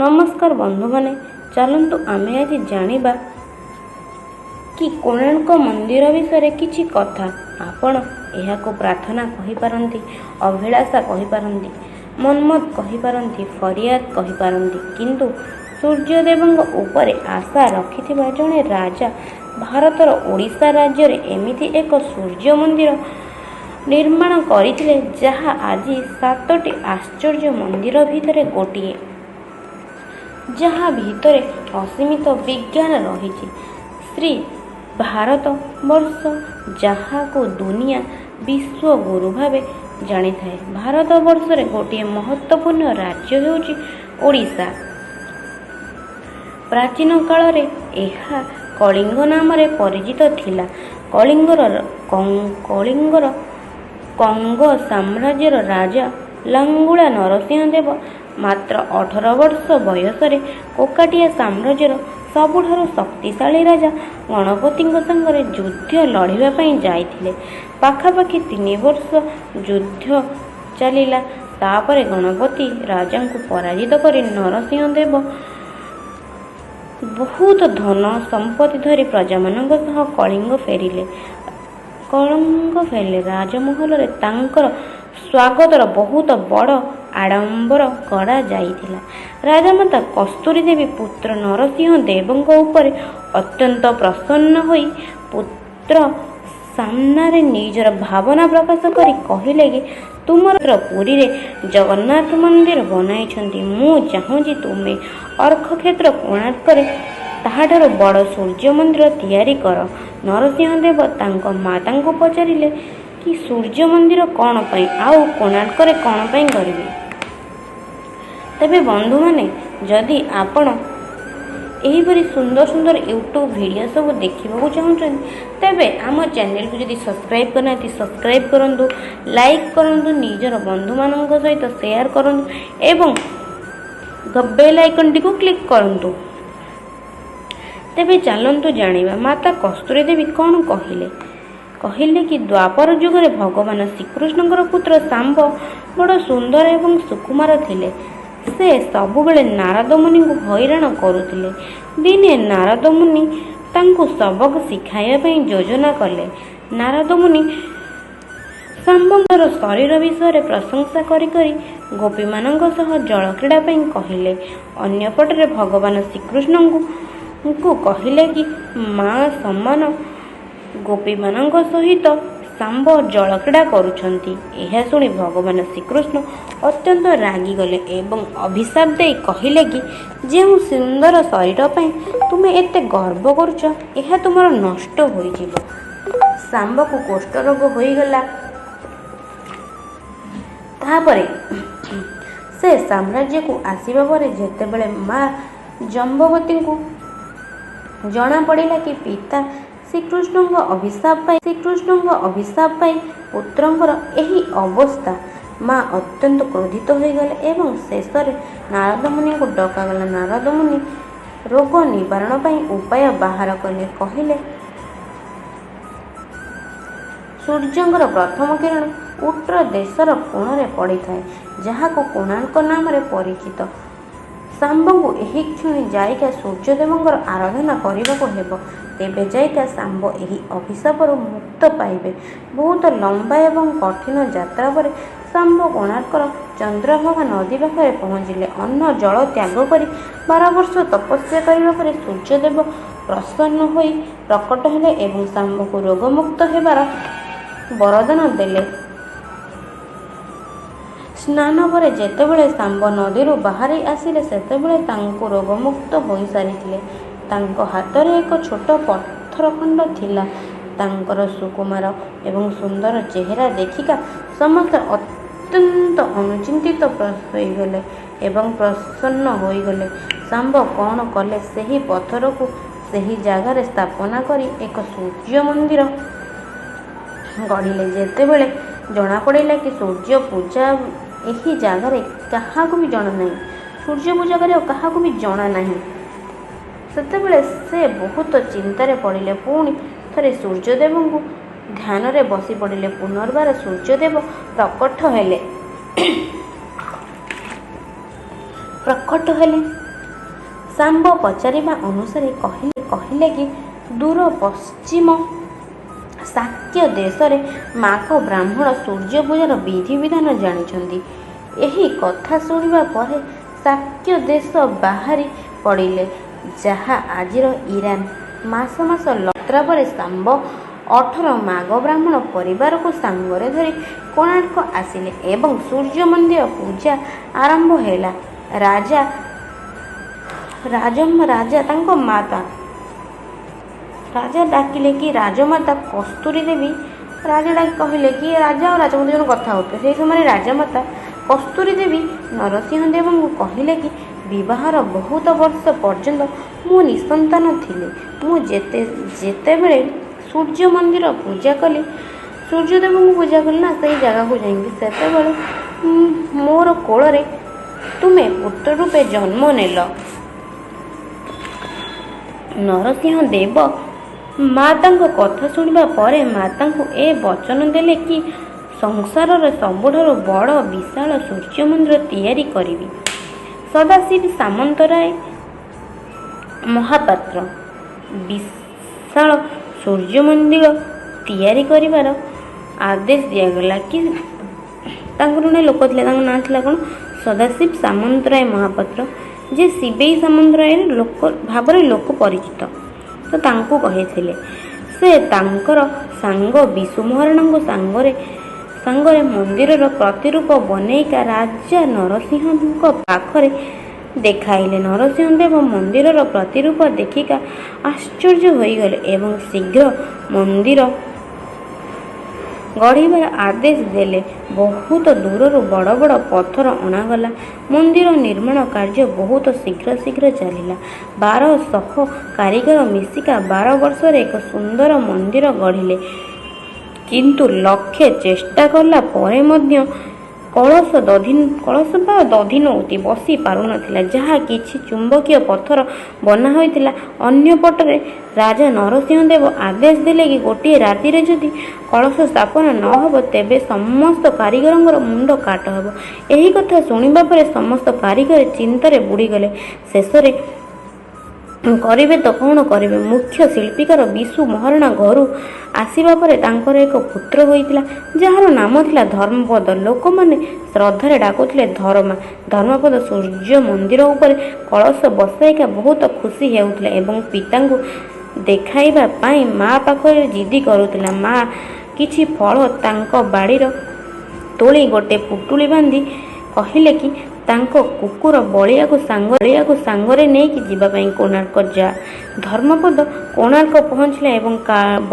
ନମସ୍କାର ବନ୍ଧୁମାନେ, ଚାଲନ୍ତୁ ଆମେ ଆଜି ଜାଣିବା କି କୋଣାର୍କ ମନ୍ଦିର ବିଷୟରେ କିଛି କଥା। ଆପଣ ଏହାକୁ ପ୍ରାର୍ଥନା କହିପାରନ୍ତି, ଅଭିଳାଷା କହିପାରନ୍ତି, ମନ୍ନତ କହିପାରନ୍ତି, ଫରିଆଦ କହିପାରନ୍ତି, କିନ୍ତୁ ସୂର୍ଯ୍ୟଦେବଙ୍କ ଉପରେ ଆଶା ରଖିଥିବା ଜଣେ ରାଜା ଭାରତର ଓଡ଼ିଶା ରାଜ୍ୟରେ ଏମିତି ଏକ ସୂର୍ଯ୍ୟ ମନ୍ଦିର ନିର୍ମାଣ କରିଥିଲେ, ଯାହା ଆଜି ସାତଟି ଆଶ୍ଚର୍ଯ୍ୟ ମନ୍ଦିର ଭିତରେ ଗୋଟିଏ, ଯାହା ଭିତରେ ଅସୀମିତ ବିଜ୍ଞାନ ରହିଛି। ଶ୍ରୀ ଭାରତ ବର୍ଷ, ଯାହାକୁ ଦୁନିଆ ବିଶ୍ୱଗୁରୁ ଭାବେ ଜାଣିଥାଏ, ଭାରତ ବର୍ଷରେ ଗୋଟିଏ ମହତ୍ତ୍ୱପୂର୍ଣ୍ଣ ରାଜ୍ୟ ହେଉଛି ଓଡ଼ିଶା। ପ୍ରାଚୀନ କାଳରେ ଏହା କଳିଙ୍ଗ ନାମରେ ପରିଚିତ ଥିଲା। କଳିଙ୍ଗର କଙ୍ଗ ସାମ୍ରାଜ୍ୟର ରାଜା ଲାଙ୍ଗୁଳା ନରସିଂହ ଦେବ ମାତ୍ର 18 ବର୍ଷ ବୟସରେ କାକଟିଆ ସାମ୍ରାଜ୍ୟର ସବୁଠାରୁ ଶକ୍ତିଶାଳୀ ରାଜା ଗଣପତିଙ୍କ ସାଙ୍ଗରେ ଯୁଦ୍ଧ ଲଢ଼ିବା ପାଇଁ ଯାଇଥିଲେ। ପାଖାପାଖି 3 ବର୍ଷ ଯୁଦ୍ଧ ଚାଲିଲା। ତାପରେ ଗଣପତି ରାଜାଙ୍କୁ ପରାଜିତ କରି ନରସିଂହ ଦେବ ବହୁତ ଧନ ସମ୍ପତ୍ତି ଧରି ପ୍ରଜାମାନଙ୍କ ସହ କଳିଙ୍ଗ ଫେରିଲେ। ରାଜମହଲରେ ତାଙ୍କର ସ୍ୱାଗତର ବହୁତ ବଡ଼ ଆଡ଼ମ୍ବର କରାଯାଇଥିଲା। ରାଜମାତା କସ୍ତୁରୀ ଦେବୀ ପୁତ୍ର ନରସିଂହ ଦେବଙ୍କ ଉପରେ ଅତ୍ୟନ୍ତ ପ୍ରସନ୍ନ ହୋଇ ପୁତ୍ର ସାମ୍ନାରେ ନିଜର ଭାବନା ପ୍ରକାଶ କରି କହିଲେ କି, ତୁମର ପୁରୀରେ ଜଗନ୍ନାଥ ମନ୍ଦିର ବନାଇଛନ୍ତି, ମୁଁ ଚାହୁଁଛି ତୁମେ ଅର୍କକ୍ଷେତ୍ର କୋଣାର୍କରେ ତାହାଠାରୁ ବଡ଼ ସୂର୍ଯ୍ୟ ମନ୍ଦିର ତିଆରି କର। ନରସିଂହ ଦେବ ତାଙ୍କ ମାତାଙ୍କୁ ପଚାରିଲେ କି, ସୂର୍ଯ୍ୟ ମନ୍ଦିର କ'ଣ ପାଇଁ ଆଉ କୋଣାର୍କରେ କ'ଣ ପାଇଁ କରିବି? ତେବେ ବନ୍ଧୁମାନେ, ଯଦି ଆପଣ ଏହିପରି ସୁନ୍ଦର ସୁନ୍ଦର ୟୁଟ୍ୟୁବ୍ ଭିଡ଼ିଓ ସବୁ ଦେଖିବାକୁ ଚାହୁଁଛନ୍ତି, ତେବେ ଆମ ଚ୍ୟାନେଲକୁ ଯଦି ସବସ୍କ୍ରାଇବ୍ କରିନାହାନ୍ତି, ସବସ୍କ୍ରାଇବ୍ କରନ୍ତୁ, ଲାଇକ୍ କରନ୍ତୁ, ନିଜର ବନ୍ଧୁମାନଙ୍କ ସହିତ ସେୟାର କରନ୍ତୁ ଏବଂ ବେଲ୍ ଆଇକନ୍ଟିକୁ କ୍ଲିକ୍ କରନ୍ତୁ। ତେବେ ଚାଲନ୍ତୁ ଜାଣିବା ମାତା କସ୍ତୁରୀ ଦେବୀ କ'ଣ କହିଲେ। କହିଲେ କି, ଦ୍ୱାପର ଯୁଗରେ ଭଗବାନ ଶ୍ରୀକୃଷ୍ଣଙ୍କର ପୁତ୍ର ଶାମ୍ବ ବଡ଼ ସୁନ୍ଦର ଏବଂ ସୁକୁମାର ଥିଲେ। ସେ ସବୁବେଳେ ନାରଦ ମୁନିଙ୍କୁ ହଇରାଣ କରୁଥିଲେ। ଦିନେ ନାରଦ ମୁନି ତାଙ୍କୁ ସବକ ଶିଖାଇବା ପାଇଁ ଯୋଜନା କଲେ। ନାରଦ ମୁନି ଶାମ୍ବଙ୍କର ଶରୀର ବିଷୟରେ ପ୍ରଶଂସା କରି କରି ଗୋପୀମାନଙ୍କ ସହ ଜଳକ୍ରୀଡ଼ା ପାଇଁ କହିଲେ। ଅନ୍ୟପଟରେ ଭଗବାନ ଶ୍ରୀକୃଷ୍ଣଙ୍କୁ କହିଲେ କି, ମା ସମାନ ଗୋପୀମାନଙ୍କ ସହିତ ଶାମ୍ବ ଜଳକ୍ରୀଡ଼ା କରୁଛନ୍ତି। ଏହା ଶୁଣି ଭଗବାନ ଶ୍ରୀକୃଷ୍ଣ ଅତ୍ୟନ୍ତ ରାଗିଗଲେ ଏବଂ ଅଭିଶାପ ଦେଇ କହିଲେ କି, ଯେଉଁ ସୁନ୍ଦର ଶରୀର ପାଇଁ ତୁମେ ଏତେ ଗର୍ବ କରୁଛ, ଏହା ତୁମର ନଷ୍ଟ ହୋଇଯିବ। ଶାମ୍ବକୁ କୁଷ୍ଠରୋଗ ହୋଇଗଲା। ତାପରେ ସେ ସାମ୍ରାଜ୍ୟକୁ ଆସିବା ପରେ ଯେତେବେଳେ ମା ଜାମ୍ବବତୀଙ୍କୁ ଜଣାପଡ଼ିଲା କି ପିତା ଶ୍ରୀକୃଷ୍ଣଙ୍କ ଅଭିଶାପ ପାଇଁ ପୁତ୍ରଙ୍କର ଏହି ଅବସ୍ଥା, ମା ଅତ୍ୟନ୍ତ କ୍ରୋଧିତ ହୋଇଗଲେ ଏବଂ ଶେଷରେ ନାରଦ ମୁନିଙ୍କୁ ଡକାଗଲା। ନାରଦ ମୁନି ରୋଗ ନିବାରଣ ପାଇଁ ଉପାୟ ବାହାର କଲେ। କହିଲେ, ସୂର୍ଯ୍ୟଙ୍କର ପ୍ରଥମ କିରଣ ଉତ୍ତର ଦେଶର କୋଣରେ ପଡ଼ିଥାଏ, ଯାହାକୁ କୋଣାର୍କ ନାମରେ ପରିଚିତ। ଶାମ୍ବଙ୍କୁ ଏହିକ୍ଷଣି ଯାଇକା ସୂର୍ଯ୍ୟଦେବଙ୍କର ଆରାଧନା କରିବାକୁ ହେବ। ତେବେ ଯାଇକା ଶାମ୍ବ ଏହି ଅଭିଶାପରୁ ମୁକ୍ତ ପାଇବେ। ବହୁତ ଲମ୍ବା ଏବଂ କଠିନ ଯାତ୍ରା ପରେ ଶାମ୍ବ କୋଣାର୍କର ଚନ୍ଦ୍ରଭାଗା ନଦୀ ପାଖରେ ପହଞ୍ଚିଲେ। ଅନ୍ନ ଜଳ ତ୍ୟାଗ କରି 12 ବର୍ଷ ତପସ୍ୟା କରିବା ପରେ ସୂର୍ଯ୍ୟଦେବ ପ୍ରସନ୍ନ ହୋଇ ପ୍ରକଟ ହେଲେ ଏବଂ ଶାମ୍ବକୁ ରୋଗମୁକ୍ତ ହେବାର ବରଦାନ ଦେଲେ। ସ୍ନାନ ପରେ ଯେତେବେଳେ ଶାମ୍ବ ନଦୀରୁ ବାହାରି ଆସିଲେ, ସେତେବେଳେ ତାଙ୍କୁ ରୋଗମୁକ୍ତ ହୋଇସାରିଥିଲେ। ତାଙ୍କ ହାତରେ ଏକ ଛୋଟ ପଥର ଖଣ୍ଡ ଥିଲା। ତାଙ୍କର ସୁକୁମାର ଏବଂ ସୁନ୍ଦର ଚେହେରା ଦେଖିକା ସମସ୍ତେ ଅତ୍ୟନ୍ତ ଅନୁଚିନ୍ତିତ ହୋଇଗଲେ ଏବଂ ପ୍ରସନ୍ନ ହୋଇଗଲେ। ଶାମ୍ବ କ'ଣ କଲେ, ସେହି ପଥରକୁ ସେହି ଜାଗାରେ ସ୍ଥାପନା କରି ଏକ ସୂର୍ଯ୍ୟ ମନ୍ଦିର ଗଢ଼ିଲେ। ଯେତେବେଳେ ଜଣାପଡ଼ିଲା କି ସୂର୍ଯ୍ୟ ପୂଜା ଏହି ଜାଗାରେ କାହାକୁ ବି ଜଣା ନାହିଁ, ସୂର୍ଯ୍ୟ ପୂଜା କରିବା କାହାକୁ ବି ଜଣା ନାହିଁ, ସେତେବେଳେ ସେ ବହୁତ ଚିନ୍ତାରେ ପଡ଼ିଲେ। ପୁଣି ଥରେ ସୂର୍ଯ୍ୟଦେବଙ୍କୁ ଧ୍ୟାନରେ ବସି ପଡ଼ିଲେ। ପୁନର୍ବାର ସୂର୍ଯ୍ୟଦେବ ପ୍ରକଟ ହେଲେ। ଶାମ୍ବ ପଚାରିବା ଅନୁସାରେ କହିଲେ କି ଦୂର ପଶ୍ଚିମ ଶାକ୍ୟ ଦେଶରେ ମାଘ ବ୍ରାହ୍ମଣ ସୂର୍ଯ୍ୟ ପୂଜାର ବିଧିବିଧାନ ଜାଣିଛନ୍ତି। ଏହି କଥା ଶୁଣିବା ପରେ ଶାକ୍ୟ ଦେଶ ବାହାରି ପଡ଼ିଲେ, ଯାହା ଆଜିର ଇରାନ। ମାସ ମାସ ଯାତ୍ରା ପରେ ଶାମ୍ବ 18 ମାଘ ବ୍ରାହ୍ମଣ ପରିବାରକୁ ସାଙ୍ଗରେ ଧରି କୋଣାର୍କ ଆସିଲେ ଏବଂ ସୂର୍ଯ୍ୟ ମନ୍ଦିର ପୂଜା ଆରମ୍ଭ ହେଲା। ରାଜା ରାଜା ତାଙ୍କ ମାତା ରାଜା ଡାକିଲେ କି ରାଜମାତା କସ୍ତୁରୀ ଦେବୀ, ରାଜା ଡାକି କହିଲେ କି ରାଜା ଆଉ ରାଜମାତା ଜଣ କଥା ହେଉଥିଲେ। ସେହି ସମୟରେ ରାଜମାତା କସ୍ତୁରୀ ଦେବୀ ନରସିଂହ ଦେବଙ୍କୁ କହିଲେ କି ବିବାହର ବହୁତ ବର୍ଷ ପର୍ଯ୍ୟନ୍ତ ମୁଁ ନିଃସନ୍ତାନ ଥିଲି। ମୁଁ ଯେତେବେଳେ ସୂର୍ଯ୍ୟ ମନ୍ଦିର ପୂଜା କଲି, ସୂର୍ଯ୍ୟଦେବଙ୍କୁ ପୂଜା କଲି ନା ସେଇ ଜାଗାକୁ ଯାଇକି, ସେତେବେଳେ ମୋର କୋଳରେ ତୁମେ ପୁତ୍ର ରୂପେ ଜନ୍ମ ନେଲ। ନରସିଂହ ଦେବ ମାତାଙ୍କ କଥା ଶୁଣିବା ପରେ ମାତାଙ୍କୁ ଏ ବଚନ ଦେଲେ କି ସଂସାରର ସବୁଠାରୁ ବଡ଼ ବିଶାଳ ସୂର୍ଯ୍ୟ ମନ୍ଦିର ତିଆରି କରିବି। ସଦାଶିବ ସାମନ୍ତରାୟ ମହାପାତ୍ର ବିଶାଳ ସୂର୍ଯ୍ୟ ମନ୍ଦିର ତିଆରି କରିବାର ଆଦେଶ ଦିଆଗଲା କି ତାଙ୍କର ଜଣେ ଲୋକ ଥିଲେ, ତାଙ୍କ ନାଁ ଥିଲା କ'ଣ, ସଦାଶିବ ସାମନ୍ତରାୟ ମହାପାତ୍ର, ଯେ ଶିବେଇ ସାମନ୍ତରାୟ ଲୋକ ଭାବରେ ଲୋକ ପରିଚିତ। ତ ତାଙ୍କୁ କହିଥିଲେ। ସେ ତାଙ୍କର ସାଙ୍ଗ ବିଶୁ ମହାରଣାଙ୍କ ସାଙ୍ଗରେ ମନ୍ଦିରର ପ୍ରତିରୂପ ବନେଇକା ରାଜା ନରସିଂହଙ୍କ ପାଖରେ ଦେଖାଇଲେ। ନରସିଂହ ଦେବ ମନ୍ଦିରର ପ୍ରତିରୂପ ଦେଖିକା ଆଶ୍ଚର୍ଯ୍ୟ ହୋଇଗଲେ ଏବଂ ଶୀଘ୍ର ମନ୍ଦିର ଗଢ଼ିବାର ଆଦେଶ ଦେଲେ। ବହୁତ ଦୂରରୁ ବଡ଼ ବଡ଼ ପଥର ଅଣାଗଲା। ମନ୍ଦିର ନିର୍ମାଣ କାର୍ଯ୍ୟ ବହୁତ ଶୀଘ୍ର ଶୀଘ୍ର ଚାଲିଲା। 1200 କାରିଗର ମିଶିକା 12 ବର୍ଷରେ ଏକ ସୁନ୍ଦର ମନ୍ଦିର ଗଢ଼ିଲେ। କିନ୍ତୁ ଲକ୍ଷେ ଚେଷ୍ଟା କଲା ପରେ ମଧ୍ୟ କଳସ ଦଧି କଳସ ବା ଦଧିନଉତି ବସି ପାରୁନଥିଲା, ଯାହା କିଛି ଚୁମ୍ବକୀୟ ପଥର ବନା ହୋଇଥିଲା। ଅନ୍ୟପଟରେ ରାଜା ନରସିଂହ ଦେବ ଆଦେଶ ଦେଲେ କି ଗୋଟିଏ ରାତିରେ ଯଦି କଳସ ସ୍ଥାପନ ନ ହେବ, ତେବେ ସମସ୍ତ କାରିଗରଙ୍କର ମୁଣ୍ଡ କାଟ ହେବ। ଏହି କଥା ଶୁଣିବା ପରେ ସମସ୍ତ କାରିଗର ଚିନ୍ତାରେ ବୁଡ଼ିଗଲେ। ଶେଷରେ କରିବେ ତ କ'ଣ କରିବେ? ମୁଖ୍ୟ ଶିଳ୍ପୀକାର ବିଶୁ ମହାରଣା ଘରୁ ଆସିବା ପରେ ତାଙ୍କର ଏକ ପୁତ୍ର ହୋଇଥିଲା, ଯାହାର ନାମ ଥିଲା ଧର୍ମପଦ। ଲୋକମାନେ ଶ୍ରଦ୍ଧାରେ ଡାକୁଥିଲେ ଧରମା। ଧର୍ମପଦ ସୂର୍ଯ୍ୟ ମନ୍ଦିର ଉପରେ କଳସ ବସାଇକା ବହୁତ ଖୁସି ହେଉଥିଲା ଏବଂ ପିତାଙ୍କୁ ଦେଖାଇବା ପାଇଁ ମା ପାଖରେ ଜିଦି କରୁଥିଲା। ମା କିଛି ଫଳ ତାଙ୍କ ବାଡ଼ିର ତୋଳି ଗୋଟେ ପୁଟୁଳି ବାନ୍ଧି କହିଲେ କି ତାଙ୍କ କୁକୁର ବଳିଆକୁ ସାଙ୍ଗରେ ନେଇକି ଯିବା ପାଇଁ, କୋଣାର୍କ ଯା। ଧର୍ମପଦ କୋଣାର୍କ ପହଞ୍ଚିଲା ଏବଂ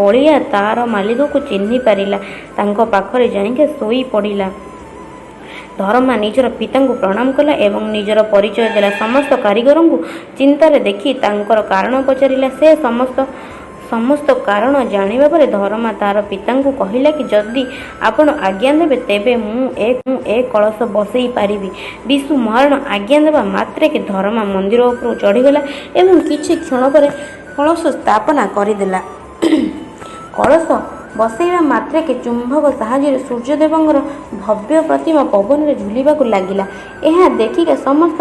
ବଳିଆ ତାର ମାଲିକକୁ ଚିହ୍ନି ପାରିଲା। ତାଙ୍କ ପାଖରେ ଯାଇକି ଶୋଇ ପଡ଼ିଲା। ଧରମା ନିଜର ପିତାଙ୍କୁ ପ୍ରଣାମ କଲା ଏବଂ ନିଜର ପରିଚୟ ଦେଲା। ସମସ୍ତ କାରିଗରଙ୍କୁ ଚିନ୍ତାରେ ଦେଖି ତାଙ୍କର କାରଣ ପଚାରିଲା। ସେ ସମସ୍ତ କାରଣ ଜାଣିବା ପରେ ଧରମା ତାର ପିତାଙ୍କୁ କହିଲା କି ଯଦି ଆପଣ ଆଜ୍ଞା ଦେବେ, ତେବେ ମୁଁ ଏ କଳସ ବସେଇ ପାରିବି। ବିଶୁ ମହାରଣା ଆଜ୍ଞା ଦେବା ମାତ୍ରକେ ଧରମା ମନ୍ଦିର ଉପରକୁ ଚଢ଼ିଗଲା ଏବଂ କିଛି କ୍ଷଣ ପରେ କଳସ ସ୍ଥାପନା କରିଦେଲା। କଳସ ବସେଇବା ମାତ୍ରକେ ଚୁମ୍ବକ ସାହାଯ୍ୟରେ ସୂର୍ଯ୍ୟଦେବଙ୍କର ଭବ୍ୟ ପ୍ରତିମା ପବନରେ ଝୁଲିବାକୁ ଲାଗିଲା। ଏହା ଦେଖିକା ସମସ୍ତ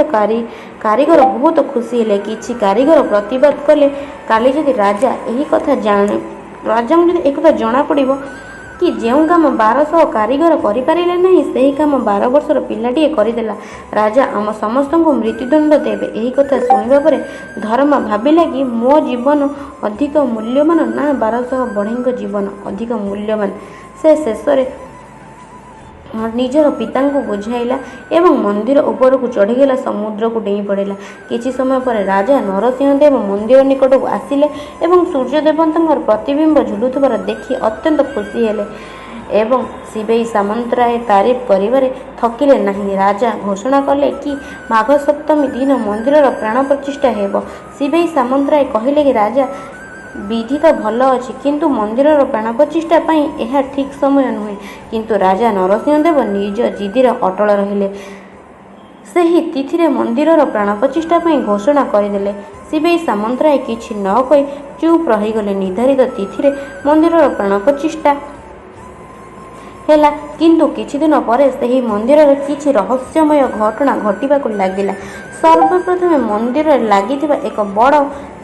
କାରିଗର ବହୁତ ଖୁସି ହେଲେ। କିଛି କାରିଗର ପ୍ରତିବାଦ କଲେ, କାଲି ଯଦି ରାଜା ଏହି କଥା ଜାଣେ ରାଜାଙ୍କୁ ଯଦି ଏହି କଥା ଜଣାପଡ଼ିବ କି ଯେଉଁ କାମ 1200 କାରିଗର କରିପାରିଲେ ନାହିଁ, ସେହି କାମ 12 ବର୍ଷର ପିଲାଟିଏ କରିଦେଲା, ରାଜା ଆମ ସମସ୍ତଙ୍କୁ ମୃତ୍ୟୁଦଣ୍ଡ ଦେବେ। ଏହି କଥା ଶୁଣିବା ପରେ ଧରମା ଭାବିଲା କି ମୋ ଜୀବନ ଅଧିକ ମୂଲ୍ୟବାନ ନା 1200 ବଢ଼େଇଙ୍କ ଜୀବନ ଅଧିକ ମୂଲ୍ୟବାନ? ସେ ଶେଷରେ ନିଜର ପିତାଙ୍କୁ ବୁଝାଇଲା ଏବଂ ମନ୍ଦିର ଉପରକୁ ଚଢ଼ିଗଲା, ସମୁଦ୍ରକୁ ଡେଇଁ ପଡ଼ିଲା। କିଛି ସମୟ ପରେ ରାଜା ନରସିଂହ ଦେବ ମନ୍ଦିର ନିକଟକୁ ଆସିଲେ ଏବଂ ସୂର୍ଯ୍ୟ ଦେବତାଙ୍କର ପ୍ରତିବିମ୍ବ ଝୁଲୁଥିବାର ଦେଖି ଅତ୍ୟନ୍ତ ଖୁସି ହେଲେ ଏବଂ ଶିବେଇ ସାମନ୍ତରାୟ ତାରିଫ କରିବାରେ ଥକିଲେ ନାହିଁ। ରାଜା ଘୋଷଣା କଲେ କି ମାଘ ସପ୍ତମୀ ଦିନ ମନ୍ଦିରର ପ୍ରାଣ ପ୍ରତିଷ୍ଠା ହେବ। ଶିବେଇ ସାମନ୍ତରାୟ କହିଲେ କି ରାଜା, ବିଧି ତ ଭଲ ଅଛି, କିନ୍ତୁ ମନ୍ଦିରର ପ୍ରାଣ ପ୍ରତିଷ୍ଠା ପାଇଁ ଏହା ଠିକ୍ ସମୟ ନୁହେଁ। କିନ୍ତୁ ରାଜା ନରସିଂହ ଦେବ ନିଜ ଜିଦିରେ ଅଟଳ ରହିଲେ। ସେହି ତିଥିରେ ମନ୍ଦିରର ପ୍ରାଣ ପ୍ରତିଷ୍ଠା ପାଇଁ ଘୋଷଣା କରିଦେଲେ। ଶିବେଇ ସାମନ୍ତରାୟ କିଛି ନ କହି ଚୁପ୍ ରହିଗଲେ। ନିର୍ଦ୍ଧାରିତ ତିଥିରେ ମନ୍ଦିରର ପ୍ରାଣ ପ୍ରତିଷ୍ଠା ହେଲା। କିନ୍ତୁ କିଛିଦିନ ପରେ ସେହି ମନ୍ଦିରରେ କିଛି ରହସ୍ୟମୟ ଘଟଣା ଘଟିବାକୁ ଲାଗିଲା। ସର୍ବପ୍ରଥମେ ମନ୍ଦିରରେ ଲାଗିଥିବା ଏକ ବଡ଼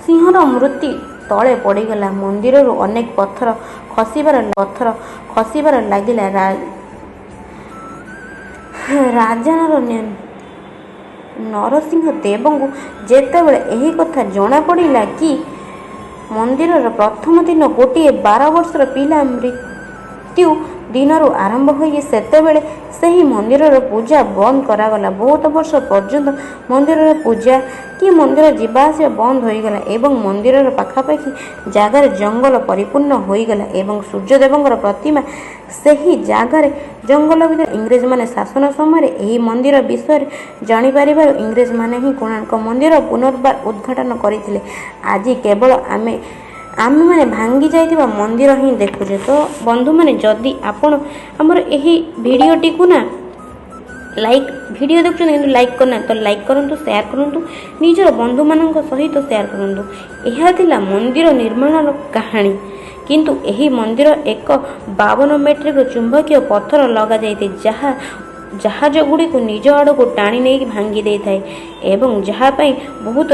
ସିଂହର ମୂର୍ତ୍ତି ତଳେ ପଡ଼ିଗଲା। ମନ୍ଦିରରୁ ଅନେକ ପଥର ଖସିବାର ଲାଗିଲା। ରାଜା ନରସିଂହ ଦେବଙ୍କୁ ଯେତେବେଳେ ଏହି କଥା ଜଣାପଡ଼ିଲା କି ମନ୍ଦିରର ପ୍ରଥମ ଦିନ ଗୋଟିଏ 12 ବର୍ଷର ପିଲା ମୃତ୍ୟୁ ଦିନରୁ ଆରମ୍ଭ ହୋଇଛି, ସେତେବେଳେ ସେହି ମନ୍ଦିରର ପୂଜା ବନ୍ଦ କରାଗଲା। ବହୁତ ବର୍ଷ ପର୍ଯ୍ୟନ୍ତ ମନ୍ଦିରର ପୂଜା କି ମନ୍ଦିର ଯିବା ଆସିବା ବନ୍ଦ ହୋଇଗଲା ଏବଂ ମନ୍ଦିରର ପାଖାପାଖି ଜାଗାରେ ଜଙ୍ଗଲ ପରିପୂର୍ଣ୍ଣ ହୋଇଗଲା ଏବଂ ସୂର୍ଯ୍ୟଦେବଙ୍କର ପ୍ରତିମା ସେହି ଜାଗାରେ ଜଙ୍ଗଲ ଭିତରେ। ଇଂରେଜମାନେ ଶାସନ ସମୟରେ ଏହି ମନ୍ଦିର ବିଷୟରେ ଜାଣିପାରିବାରୁ ଇଂରେଜମାନେ ହିଁ କୋଣାର୍କ ମନ୍ଦିର ପୁନର୍ବାର ଉଦ୍ଘାଟନ କରିଥିଲେ। ଆଜି କେବଳ ଆମେମାନେ ଭାଙ୍ଗି ଯାଇଥିବା ମନ୍ଦିର ହିଁ ଦେଖୁଛେ। ତ ବନ୍ଧୁମାନେ, ଯଦି ଆପଣ ଆମର ଏହି ଭିଡ଼ିଓଟିକୁ ନା ଲାଇକ୍, ଭିଡ଼ିଓ ଦେଖୁଛନ୍ତି କିନ୍ତୁ ଲାଇକ୍ କରିନାହାନ୍ତି, ତ ଲାଇକ୍ କରନ୍ତୁ, ସେୟାର କରନ୍ତୁ, ନିଜର ବନ୍ଧୁମାନଙ୍କ ସହିତ ସେୟାର କରନ୍ତୁ। ଏହା ଥିଲା ମନ୍ଦିର ନିର୍ମାଣର କାହାଣୀ। କିନ୍ତୁ ଏହି ମନ୍ଦିର ଏକ 52 ମେଟ୍ରିକ ଚୁମ୍ବକୀୟ ପଥର ଲଗାଯାଇଥାଏ, ଯାହା ଜାହାଜ ଗୁଡ଼ିକୁ ନିଜ ଆଡ଼କୁ ଟାଣି ନେଇ ଭାଙ୍ଗି ଦେଇଥାଏ ଏବଂ ଯାହା ପାଇଁ ବହୁତ